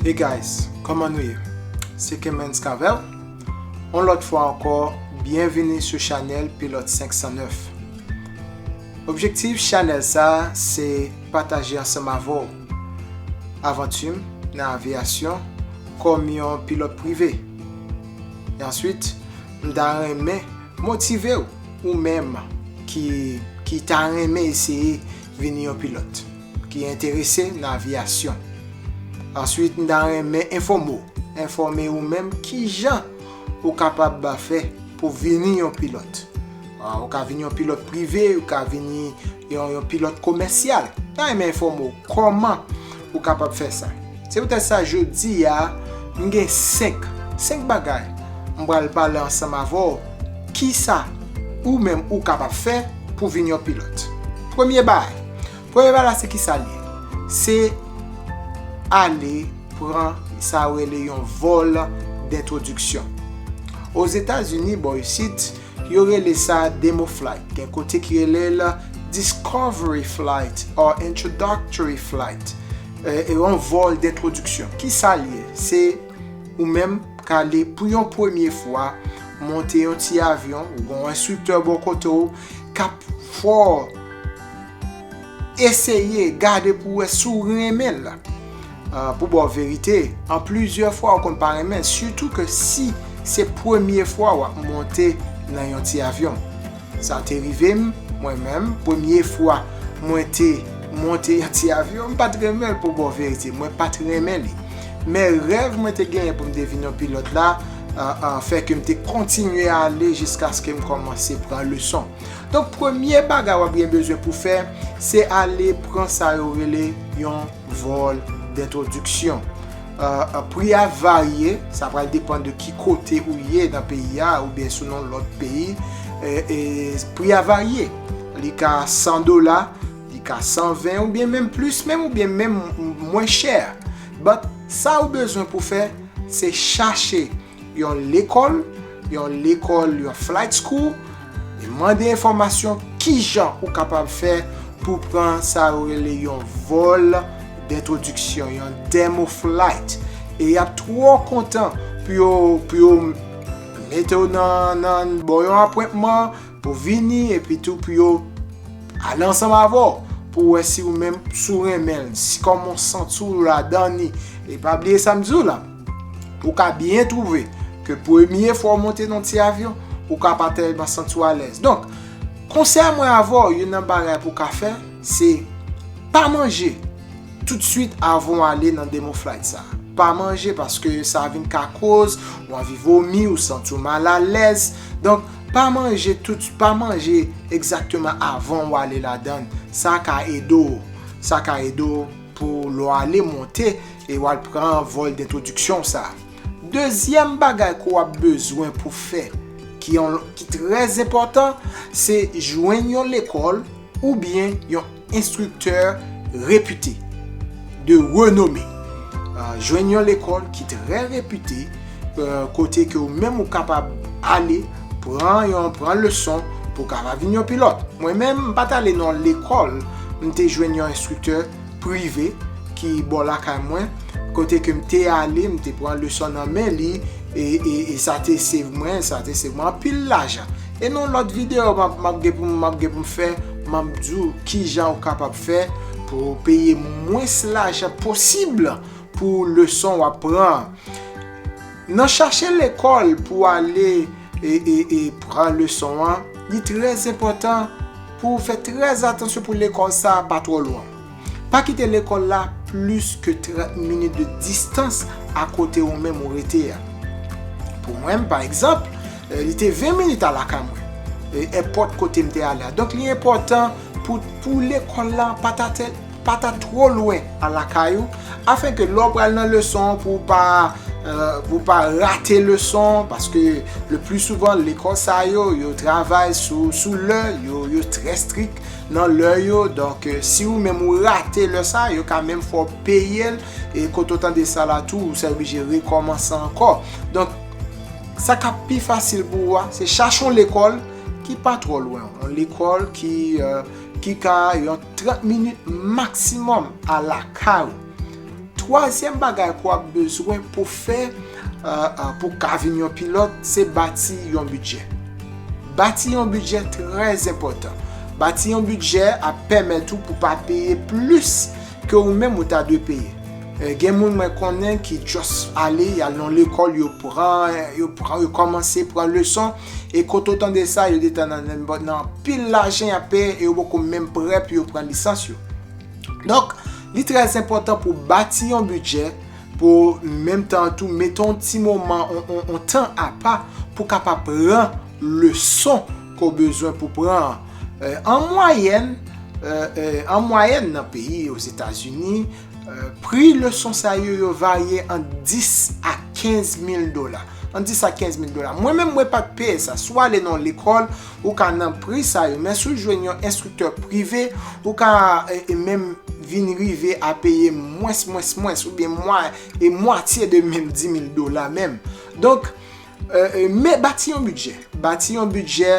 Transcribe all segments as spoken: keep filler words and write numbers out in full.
Hey guys, kòman nou ye? Se Kemens k avè w. Yon lòt fwa ankò, byenvini sou chanèl Pilòt senk san nèf. Objektif chanèl sa a se pataje ansanm avè w avanti m nan aviyasyon kòm yon pilòt prive. E answit, m ta renmen motive w, ou menm ki, ki ta renmen eseye vin yon pilòt, ki enterese nan aviyasyon. Answit, m ta renmen enfòme w, enfòme ou menm kijan ou kapab fè pou vini yon pilòt. Ah, ou ka vini yon pilòt prive, ou ka vini yon, yon pilòt komèsyal. M ta renmen enfòme w kòman ou kapab fè sa. Se poutèt sa, jodi a, m gen senk, senk bagay m pral pale ansanm avè w, kisa ou menm ou kapab fè pou vin yon pilòt. Premye bagay, premye bagay la se kisa l ye? Se ale pran sa yo rele yon vòl dentwodiksyon. Ozetazini, bò isit, yo rele sa demo flight. Gen kote ki rele l discovery flight or introductory flight. E, e yon vòl dentwodiksyon. Kisa l ye? Se ou menm k ale pou yon premye fwa monte yon ti avyon, ou gen yon enstriktè bò kote w k ap fè w eseye gade pou wè si w renmen l. Ah, pou ba w verite, an plizyè fwa ou konn pa renmen, sitou ke si se premye fwa w ap monte nan yon ti avyon. Sa te rive m, mwen menm, premye fwa mwen te monte yon ti avyon, m pa t renmen l pou ba w verite, mwen pa t renmen li. Men rèv mwen te genyen pou m te vin yon pilòt la, ah, ah, fè ke m te kontinye ale jiskaske m kòmanse pran leson. Donk, premye bagay w ap gen bezwen pou fè, se ale pran sa yo rele yon vòl dentwodiksyon. Ah, ah, pri a varye, sa pral depann de ki kote ou ye nan peyi a, oubyen si w nan lòt peyi. E, e, pri a varye. Li ka san dola, li ka san ven, oubyen menm plis menm, oubyen menm mwen chè. But, sa ou bezwen pou fè, se chache yon lekòl, yon lekòl, yon flight school, e mande enfòmasyon kijan ou kapab fè pou pran sa yo rele yon vòl dentwodiksyon, yon demo flight. E y ap twò kontan pou yo, pou yo mete w nan, nan, ba w yon apwentman, pou vini, epi tou pou yo ale ansanm avè w, pou wè si ou menm, si w renmen l, si kòman w santi w ladan li. E pa bliye sa m di w la, ou ka byen twouve ke premye fwa w monte nan ti avyon, ou ka pa tèlman santi w alèz. Donk, konsèy mwen avè w, youn nan bagay pou w ka fè, se pa manje toutswit avan w ale nan demo flight sa. Pa manje, paske sa vin ka koz ou anvi vomi, ou santi w malalèz. Donk, pa manje tout, pa manje egzakteman avan w ale ladan l. Sa ka ede w. Sa ka ede w pou lè w ale monte e w al pran vòl dentwodiksyon sa. Dezyèm bagay ke w ap bezwen pou fè, ki yon, ki trè enpòtan, se jwenn yon lekòl oubyen yon enstriktè repite, de renome. Ah, jwenn yon lekòl ki trè repite, eh, kote ke ou menm ou kapab ale pran yon, pran leson pou w kapab vin yon pilòt. Mwen menm, m pa t ale nan lekòl, m te jwenn yon enstriktè prive ki bò lakay mwen, kote ke m te ale, m te pran leson nan men li, e, e, e sa te save mwen, sa te save mwen anpil lajan. E nan lòt videyo, m ap, m ap gen pou, m ap gen pou m fè, m ap di w kijan ou kapab fè pou w peye mwens lajan posib pou leson w ap pran an. Nan chache lekòl pou w ale e, e, e pran leson an, li trè enpòtan pou w fè trè atansyon pou lekòl sa a pa twò lwen. Pa kite lekòl la plis ke trant minit de distans a kote ou menm ou rete a. Pou mwen, pa egzanp, eh, li te ven minit a lakay mwen, eh, enpòt kote m te ale a. Donk, li enpòtan pou, pou lekòl la pa ta tè-, pa ta twò lwen a lakay ou, afenke lè w pral nan leson an pou w pa, eh, pou w pa rate leson, paske le pli souvan, lekòl sa yo, yo travay sou, sou lè, yo, yo trè strik nan lè yo. Donk, eh, si ou menm ou rate lè sa, yo ka menm fè w peye l, e kote w tande sa la tou, ou sa oblije rekòmanse ankò. Donk, sa k ap pi fasil pou ou a, se chache yon lekòl ki pa twò lwen, yon lekòl ki, eh, ki ka yon trant minit maksimòm a lakay ou. Twazyèm bagay ke w ap bezwen pou fè, euh, euh, pou ka vin yon pilòt, se bati yon bidjè. Bati yon bidjè trè enpòtan. Bati yon bidjè ap pèmèt ou pou pa peye plis ke ou menm ou ta dwe peye. Eh, gen moun mwen konnen ki just ale, y al nan lekòl, yo pran, yo pran, yo kòmanse pran leson, e kote w tande sa, yo deja nan, nan, nan anpil lajan y ap peye, e yo poko menm prè pou yo pran lisans yo. Donk, li trè enpòtan pou bati yon bidjè, pou menm tan tou mete yon ti moman, on, on, on tan apa pou kapab pran leson ke w bezwen pou pran an. Eh, an mwayèn, eh, eh, an mwayèn nan peyi Ozetazini, eh, pri leson sa yo, yo varye ant dis a kenz mil dola. Ant dis a kenz mil dola. Mwen menm, mwen pa t peye sa. Si w ale nan yon lekòl, ou ka nan pri sa yo. Men si w jwenn yon enstriktè prive, ou ka, eh, eh, menm vin rive a peye mwens, mwens, mwens, oubyen mwa, e mwatye de menm dis mil dola menm. Donk, eh, eh, men bati yon bidjè. Bati yon bidjè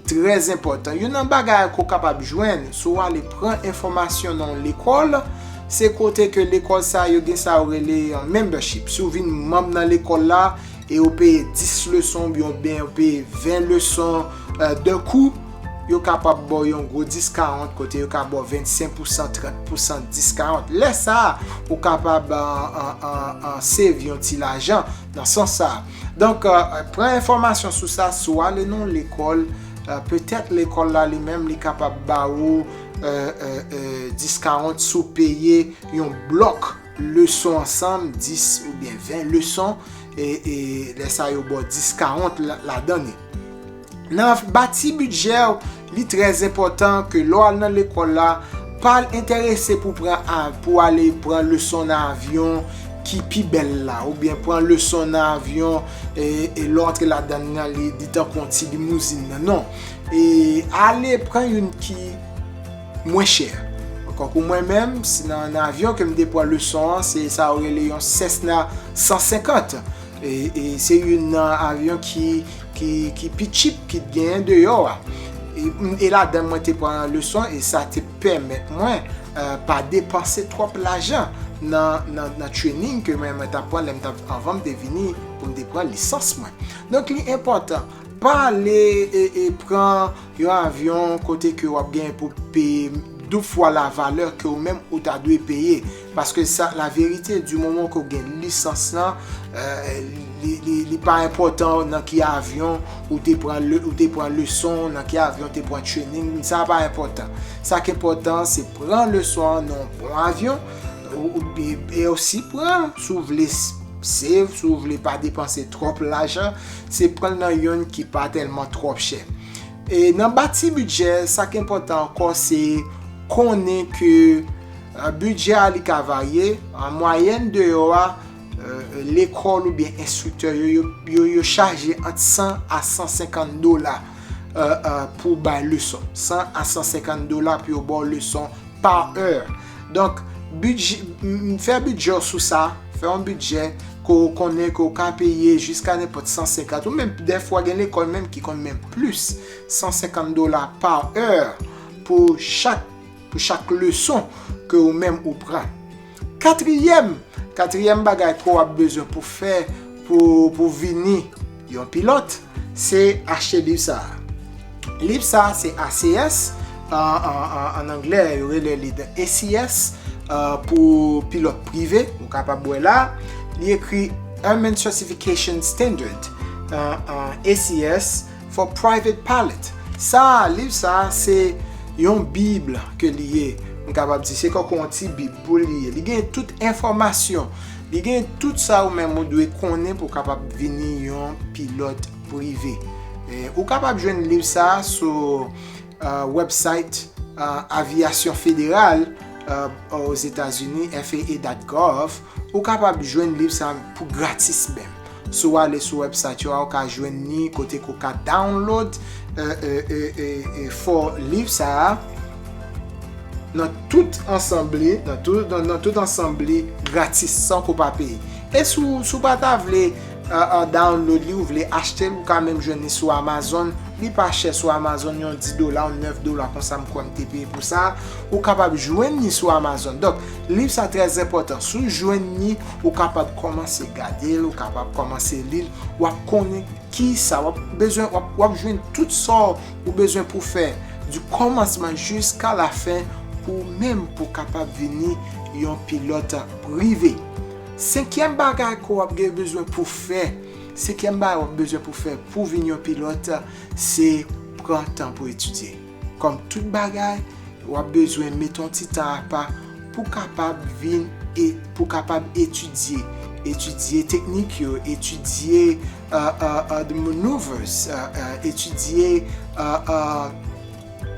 trè enpòtan. Youn nan bagay ke w kapab jwenn, si w ale pran enfòmasyon nan yon lekòl, se kote ke lekòl sa yo gen sa yo rele yon membership. Si w vin manm nan lekòl la, e w peye dis leson, oubyen w peye ven leson, eh, de kou, yo kapab ba w yon gwo discount, kote yo ka ba w vennsenk pousan, trant pousan discount. Lè sa a, ou kapab, eh, eh, eh, eh, save yon ti lajan nan sans sa a. Donk, eh, pran enfòmasyon sou sa, si w ale nan yon lekòl, eh, petèt lekòl la li menm, li kapab ba ou, eh, eh, eh, discount si w peye yon blòk leson ansanm, dis oubyen ven leson, e, e lè sa yo ba w discount la, ladan li. Nan bati bidjè w, li trè enpòtan ke lè w al nan lekòl la, pa al enterese pou pran a-, pou ale pran leson nan avyon ki pi bèl la, oubyen pran leson nan avyon, e, e lè w antre ladan nan li, li tankou yon ti limouzin nan. Non. E ale pran youn ki mwen chè. Kankou mwen menm, si nan, nan avyon ke m te pran leson an, se sa yo rele yon Cessna san senkant. E, e se youn nan avyon ki, ki, ki pi cheap ki t genyen deyò a. E, e ladan mwen te pran leson e sa te pèmèt mwen, eh, pa depanse twòp lajan nan, nan, nan training ke mwen, mwen t ap pran lè m t ap, anvan m te vini pou m te pran lisans mwen. Donk, li enpòtan. Pa ale e, e pran yon avyon kote ke w ap gen pou peye doub fwa lavalè ke w menm ou ta dwe peye. Paske sa, la verite, di moman ke w gen lisans lan, eh, li, li, li pa enpòtan nan ki avyon ou te pran le, ou te pran leson, nan ki avyon ou te pran training, sa pa enpòtan. Sa ki enpòtan, se pran leson an nan yon bon avyon, ou, ou, e, e osi pran, si w vle s-, save, si w vle pa depanse twòp lajan, se pran l nan youn ki pa tèlman twòp chè. E nan bati bidjè, sa k enpòtan ankò, se konnen ke, eh, bidjè a li ka varye. An mwayèn deyò a, eh, lekòl oubyen enstriktè yo, yo, yo, yo chaje ant san a san senkant dola, eh, eh, pou bay leson. San a san senkant dola pou yo ba w leson pa è. Donk, bidjè, m, m, fè bidjè w sou sa, fè yon bidjè ke w konnen ke w ka peye jiska nenpòt san senkant, ou menm dèfwa gen lekòl menm ki konn menm plis, san senkant dola pa è pou chak, pou chak leson ke ou menm ou pran. Katriyèm, katriyèm bagay ke w ap bezwen pou fè, pou, pou vini yon pilòt, se achte liv sa a. Liv sa a se A C S, an, an, an, an anglè, yo rele li the A C S, uh, pou pilòt prive, ou kapab wè la. Li ekri Airman Certification Standard, uh, uh, A C S for Private Pilot. Sa, liv sa, se yon bib ke li ye. M kapab di, se kòkò yon ti bib pou li ye. Li gen tout enfòmasyon. Li gen tout sa ou menm ou dwe konnen pou w kapab vini yon pilòt prive. Eh, ou kapab jwenn liv sa sou, uh, website, uh, Avyasyon Federal, uh, Ozetazini, F A A dot gov. Ou kapab jwenn liv sa pou gratis menm. Si w ale sou website yo a, ou ka jwenn li kote ke w ka download, eh, eh, eh, eh, eh, fò liv sa a nan tout ansanm li, nan tout, nan, nan tout ansanm li gratis, san ke w pa peye. E si w, si w pa ta vle, eh, eh, download li, ou vle achte l, ou ka menm jwenn li sou Amazon, Li pa chè sou Amazon, yon dis dola, yon nèf dola, konsa m kwè m te peye pou sa. Ou kapab jwenn li sou Amazon. Donk, liv sa trè enpòtan. Si w jwenn li, ou kapab kòmanse gade l, ou kapab kòmanse li l, w ap konnen kisa w ap bezwen, w ap, w ap jwenn tout sa w bezwen pou fè, du kòmansman jiska lafen, pou menm pou kapab vini yon pilòt prive. Senkyèm bagay ke w ap gen bezwen pou fè, senkyèm bagay w ap bezwen pou fè pou vin yon pilòt, se pran tan pou etidye. Kòm tout bagay, w ap bezwen mete yon ti tan apa pou kapab vin e pou kapab etidye. Etidye teknik yo, etidye uh, uh, uh, the maneuvers, uh, uh, etidye uh, uh,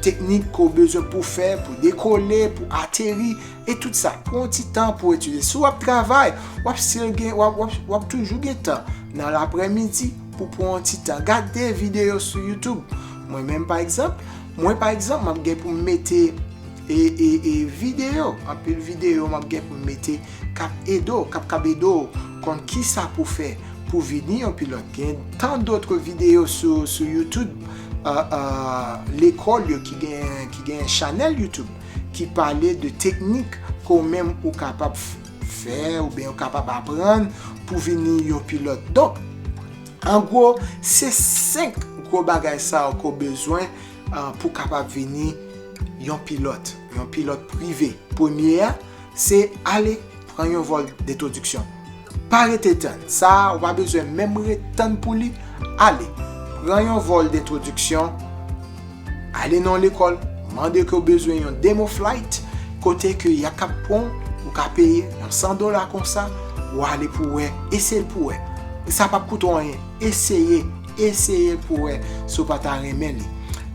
teknik ke w bezwen pou fè, pou dekole, pou ateri, e tout sa. Pran yon ti tan pou etidye. Si w ap travay, w ap still gen, w ap, w ap, w ap toujou gen tan nan laprèmidi pou pran yon ti tan. Gade videyo sou YouTube. Mwen menm, pa egzanp, mwen, pa egzanp, m ap gen pou m mete e, e, e videyo, anpil videyo m ap gen pou m mete k ap ede w, k ap, k ap ede w konn kisa pou fè pou vini yon pilòt. Gen tant d'autres videyo sou, sou YouTube, uh, uh, lekòl yo ki gen, ki gen chanèl YouTube ki pale de teknik ke w menm ou kapab f- fè oubyen ou kapab aprann pou vini yon pilòt. Donk, an gwo, se senk gwo bagay sa yo ke w bezwen uh, pou kapab vini yon pilòt, yon pilòt prive. Premye a, se ale pran yon vòl d'entwodiksyon. Pa rete tann. Sa a, ou pa bezwen menm ret tann pou li. Ale, pran yon vòl d'entwodiksyon. Ale nan yon lekòl, mande ke w bezwen yon demo flight, kote ke y a kap pran, ou ka peye yon san dola konsa, ou ale pou wè, eseye l pou wè. Sa p ap koute w anyen, eseye, eseye l pou wè si w pa ta renmen li.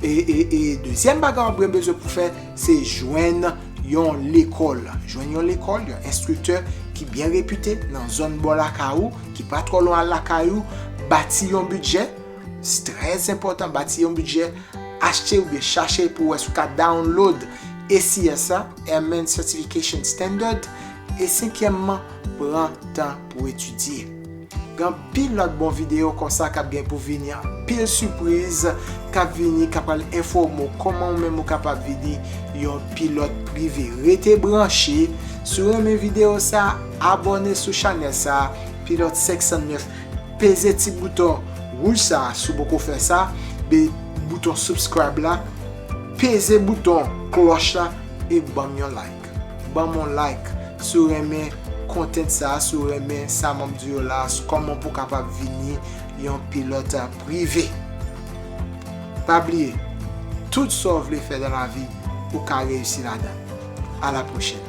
E, e, e dezyèm bagay w ap gen bezwen pou fè, se jwenn yon lekòl. Jwenn yon lekòl, yon enstriktè ki byen repite nan zòn bò lakay ou, ki pa twò lwen al lakay ou, bati yon bidjè, se trè enpòtan, bati yon bidjè, achte oubyen chache pou wè si w ka download A C S a, Airman Certification Standard, e senkyèmman, pran tan pou etidye. Gen anpil lòt bon videyo konsa k ap gen pou vini, anpil sipriz k ap vini, k ap al enfòme w kòman ou menm ou kapab vini yon pilòt prive. Rete branche, si w renmen videyo sa, abòne sou chanèl sa, Pilòt senk san nèf, peze ti bouton wouj sa a si w poko fè sa, be bouton subscribe la, peze bouton klòch la e ban m yon like. Ban m yon like si w renmen content sa a, si w renmen sa m ap di yo la a, sou kòman pou w kapab vini yon pilòt prive. Pa bliye, tout sa w vle fè nan lavi, ou ka reyisi ladan. A la pwochèn.